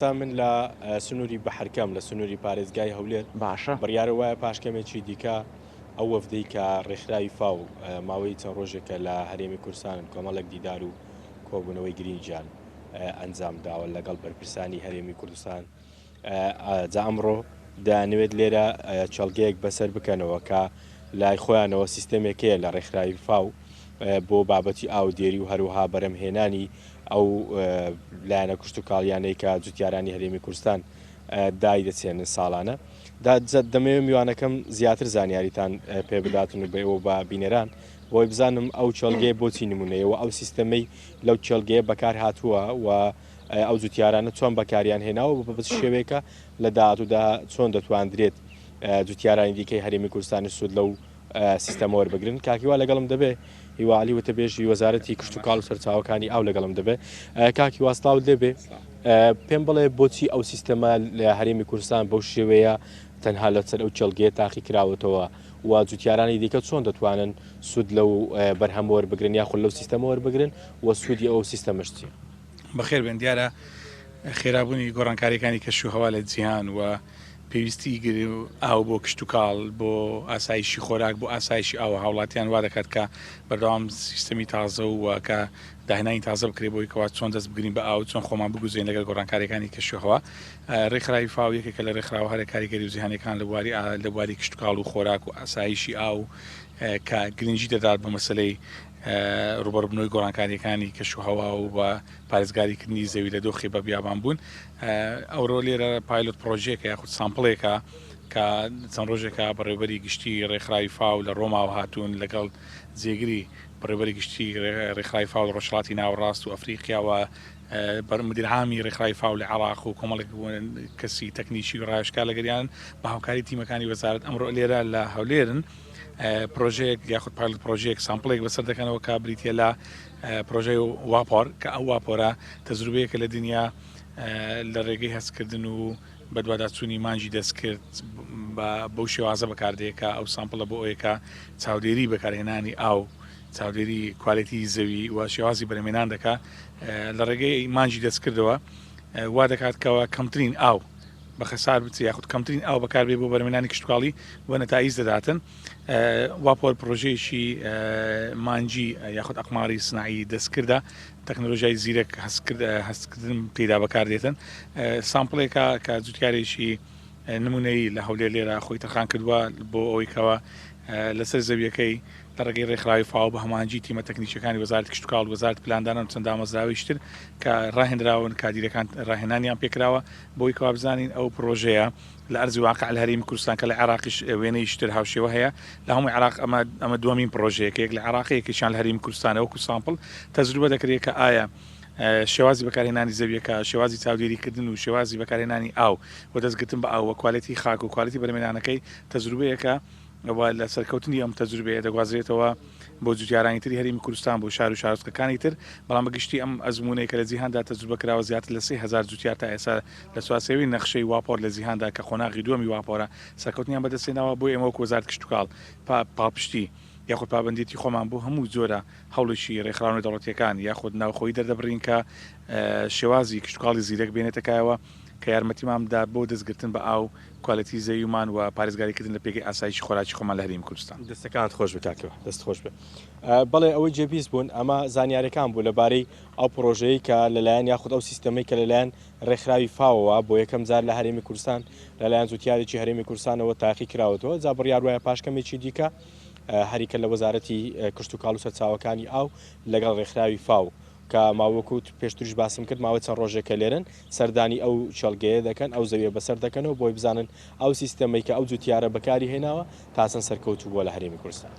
ئێستا من لە سنووری بەحرکەم لە سنووری پارێزگای هەولێر. باشە. بڕیارە وایە پاش کەمێکی دیکە ئەو وەفدەی کە ڕێکخراوی فاو ماوەی چەند ڕۆژێکە لە هەرێمی کوردستانن کۆمەڵێک دیدار و کۆبوونەوەی گرینگیان ئەنجام داوە لەگەڵ بەرپرسانی هەرێمی کوردستان جا ئەمڕۆ دەیانەوێت لێرە کێڵگەیەک بەسەر بکەنەوە کە لای خۆیانەوە سیستەمێک هەیە لە ڕێکخراوی فاو بۆ بابەتی ئاودێری و هەروەها بەرەمهێنانی ئەو لایەنە کشتوکاڵیانەی کە جوتیارانی هەرێمی کوردستان دای دەچێنن ساڵانە دەمەوێت میوانەکەم زیاتر زانیاریتان پێ بداتن و بە ئێوە بە بینەران بۆی بزانم ئەو کێڵگەیە بۆچی نمونەیەوە ئەو سیستەمەی لەو کێڵگەیە بەکار هاتووە و ئەو جوتیارانە چۆن بەکاریان هێناوە بە چ شێوەیەکە لە داهاتوودا چۆن دەتواندرێت جوتیارانی دیکەی هەرێمی کوردستانی سوود لەو سیستەمە وەربگرن. کاک هیوا لەگەڵم دەبێ؟ هیوا عەلی وتەبێژی وەزارەتی کشتوکاڵ و سەرچاوەکانی ئاو لەگەڵم دەبێ. کاک هیوا سڵاوت لێبێ. پێم بڵێ بۆچی ئەو سیستەمە لە هەرێمی کوردستان بەو شێوەیە تەنها لەسەر ئەو کێڵگەیە تاقی کراوەتەوە و جوتیارانی دیکە چۆن دەتوانن سوود لەو بەرهەمە وەربگرن یاخود لەو سیستەمە وەربگرن و سوودی ئەو سیستەمەش چییە؟ بەخێر بێن. دیارە خێرابوونی گۆڕانکارییەکانی کەشوهەوا لە جیهان و پێویستی ئاو بۆ کشتوکاڵ، بۆ ئاسایشی خۆراک، بۆ ئاسایشی ئاو هاوڵاتیان وا دەکات کە بەردەوام سیستەمی تازە و کە داهێنانی تازە بکرێت بۆی کەوا چۆن دەست بگرین بە ئاو، چۆن خۆمان بگوزێین لەگەڵ گۆڕانکارییەکانی کەشوهەوا. رێکخراوی فاو یەکێکە لە رێکخراوە هەرە کاریگەری و جیهانییەکان لە بواری لە بواری کشتوکاڵ و خۆراک و ئاسایشی ئاو کە گرنگی دەدات بە مەسەلەی رووبەڕووبوونەوەی گۆڕانکارییەکانی کەشوهەوا و بە پارێزگاریکردنی زەوی لە دۆخی بە بیابان بوون. ئەوڕۆ لێرە پایلۆت پڕۆژەیەکە یاخود سامپڵێکە کە چەند ڕۆژێکە بەڕێوبەری گشتی ڕێکخراوی فاو لە ڕۆماوە هاتوون لەگەڵ جێگری بەڕێوبەری گشتی ڕێکخراوی فاو لە ڕۆژهەڵاتی ناوەڕاست و ئەفریقیا و مدیر عامی ڕێکخراوی فاو لە عێراق و کۆمەڵێک کەسی تەکنیکی و ڕاوێژکار لەگەریان بە هاوکاری تیمەکانی وەزارەت ئەمڕۆ لێرە لە هەولێرن. پرۆژەیەک یاخود پایلۆت پرۆژەیەک سامپڵێک بەسەر دەکەنەوە کە بریتە لە پرۆژەی واپۆر کە ئەو واپۆرە تەجروبەیەکە لە دنیا لە ڕێگەی هەستکردن و بەدواداچوونی مانگی دەستکرد بەو شێوازە بەکاردێ کە ئەو سامپڵە بۆ ئەوەیە کە چاودێری بەکارهێنانی ئاو چاودێری کوالێتی زەوی و شێوازی بەرهەمهێنان دەکا لە ڕێگەی مانگی دەستکردەوە وا دەکات کەەوە کەمترین ئاو بە خەسار بچێ یاخود کەمترین ئاو بەکاربێ بۆ بەرهەمهێنانی کشتوکاڵی و نەتائیج دەداتن. واپۆر پڕۆژەیەکی مانگی یاخود ئەقماری سناعی دەستکردە، تەکنەلۆژیای زیرەک هەستکردن تێدا بەکاردێتن. سامپڵێکە کە جوتیارێکی نمونەیی لە هەولێر لێرە خۆی تەرخان کردووە بۆ ئەوەی کەوا لەسەر زەویەکەی لە ڕێگەی ڕێکخراوی فاو بە هەماهەنگی تیمە تەکنیکیەکانی وەزارەتی کشتوکاڵ، وەزارەتی پلاندانان و چەند دامەزراوەیەکی تر کە ڕاهێنراون، کادیرەکان ڕاهێنانیان پێکراوە بۆی کەوا بزانین ئەو پڕۆژەیە لە ئەرزی واقع لە هەرێمی کوردستان کە لە عێراقیش وێنەیەکی تر هاوشێوە هەیە لە هەموو عێراق ئەمە ئەمە دووەمین پڕۆژەیە کە یەک لە عێراق یەکێکیان لە هەرێمی کوردستانە وەکو سامپڵ تەجروبە دەکرێت کە ئایا شێوازی بەکارهێنانی زەویەکە، شێوازی چاودێریکردن و شێوازی بەکارهێنانی ئاو و دەستگرتن بە ئاو و کوالێتی خاک و کوالێتی بەرهەمهێنانەکەی تەجروبەیەکە و لە سەرکەوتنی ئەم تەجروبەیە دەگوازرێتەوە بۆ جوتیارانی تری هەرێمی کوردستان بۆ شار و شارۆچکەکانی تر، بەڵام بە گشتی ئەم ئەزموونەی کە لە جیهاندا تەجروبە کراوە زیاتر لە 3000 جوتیار تا ئێستا لە چوارچێوەی نەخشەی واپۆر لە جیهاندا کە قۆناغی دووەمی واپۆرە سەرکەوتنیان بەدەستهێناوە، بۆیە ئێمە وەکو وەزارەتی کشتوکاڵ پاڵپشتی یاخود پابەندێتی خۆمان بۆ هەموو جۆرە هەوڵێکی رێکخراوە نێودەوڵەتییەکان یاخود ناوخۆیی دەردەبڕین کە شێوازی کشتوکاڵی زیرەک بێنێتە کایەوە کە یارمەتیمان بدات بۆ دەستگرتن بە ئاو، کوالێتی زەویمان و پارێزگاریکردن لە پێگەی ئاسایشی خۆراکی خۆمان لە هەرێمی کوردستان. دەستەکانت خۆش بێ کاک هیوا، دەست خۆش بێ. بەڵێ ئەوەی جێبیست بوون ئەمە زانیاریەکان بوو لەبارەی ئەو پڕۆژەیەی کە لەلایەن یاخود ئەو سیستەمەی کە لەلایەن ڕێکخراوی فاوەوە بۆ یەکەم جار لە هەرێمی کوردستان لەلایەن جوتیارێکی هەرێمی کوردستانەوە تاقی کراوەتەوە جا بڕیار وایە پاش کەمێکی دیکە هەریکە لە وەزارەتی کشتوکاڵ و سەرچاوەکانی ئاو لەگەڵ ڕێکخراوی فاو کە ماوەکو پێشتریش باسم کرد ماوەی چەند ڕۆژێکە لێرەن سەردانی ئەو کێڵگەیە دەکەن ئەو زەویە بەسەر دەکەنەوە بۆی بزانن ئەو سیستەمەی کە ئەو جوتیارە بەکاری هێناوە تا چەند سەرکەوتوو بووە لە هەرێمی کوردستان.